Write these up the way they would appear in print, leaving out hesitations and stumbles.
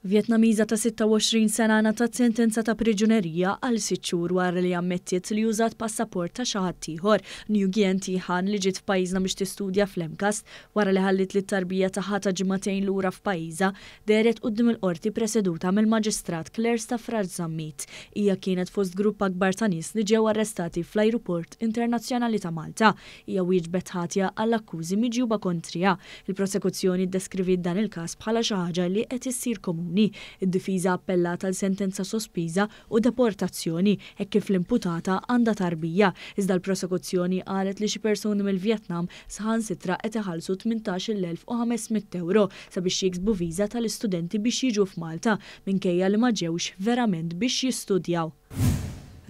Vjetnamiża ta' 26 sena ngħatat sentenza ta' priġunerija għal sitt xhur wara li ammettiet li użat passaport ta' xi ħadd ieħor. Nguyen Thi Han li ġiet f'pajjiżna biex tistudja fl-MCAST wara li ħalliet lit-tarbija tagħha ta' ġimagħtejn lura f'pajjiżha, dehret quddiem il-Qorti preseduta mill-Maġistrat Claire Stafrace Zammit. Hija kienet fost grupp akbar ta' nies li ġew arrestati fl-Ajruport Internazzjonali ta' Malta. Hija wieġbet ħatja għall-akkużi miġjuba kontriha. Il-prosekuzzjoni ddeskriviet dan il-każ bħala xi ħaġa li qed issir komuni. Id-difiża appellat għal sentenza sospiża u deportazzjoni hekk kif l-imputata għandha tarbija. Iżda l-prosekuzzjoni qalet li xi persuni mill-Vjetnam saħansitra qed iħallsu 18,500 ewro sabiex jiksbu viża tal-istudenti biex jiġu f'Malta minkejja li ma ġewx verament biex jistudjaw.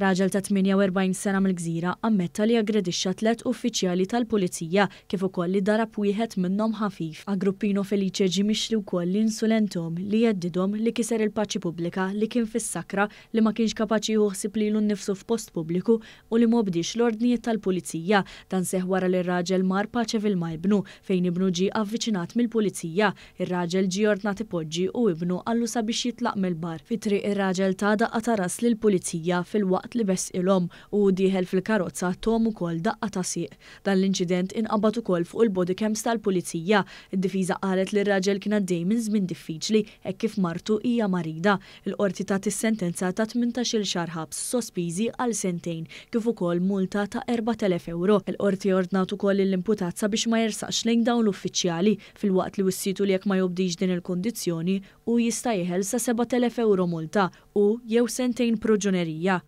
Raġel ta' 48 sena mill-Gżira ammetta li aggredixxa tliet uffiċjali tal-Pulizija kif ukoll li darab wieħed minnhom ħafif. Agruppino Felice ġie mixli wkoll li insulenthom, li heddidhom, li kiser il-paċi pubblika, li kien fis-sakra, li ma kienx kapaċi jieħu ħsieb lilu nnifsu f'post pubbliku u li m'obdiex l-ordnijiet tal-Pulizija. Dan seħħ wara li r-raġel mar Paceville ma' ibnu, fejn ibnu ġie avviċinat mill-Pulizija. Ir-raġel ġie ordnat ipoġġi u ibnu qallu sabiex jitlaq mill-bar. Fit-triq ir-raġel ta daqqa ta' ras lill-pulizija filwaqt li bessqilhom u hu dieħel fil-karozza thom ukoll daqqa ta' sieq. Dan l-inċident inqabad ukoll fuq il-bodycams tal-pulizija. Id-difiża qalet li r-raġel kien għaddej minn żmien diffiċli hekk kif martu hija marida. Il-Qorti tat is-sentenza ta' 18-il xahar ħabs sospiżi għal sentejn kif ukoll multa ta' 4,000 ewro. Il-Qorti ordnat ukoll lill-imputat sabiex ma jersaqx lejn dawn l-uffiċjali filwaqt li wissietu li jekk ma jobdix din il-kundizzjoni hu jista' jeħel sa 7,000 ewro multa u jew sentejn proġunerija.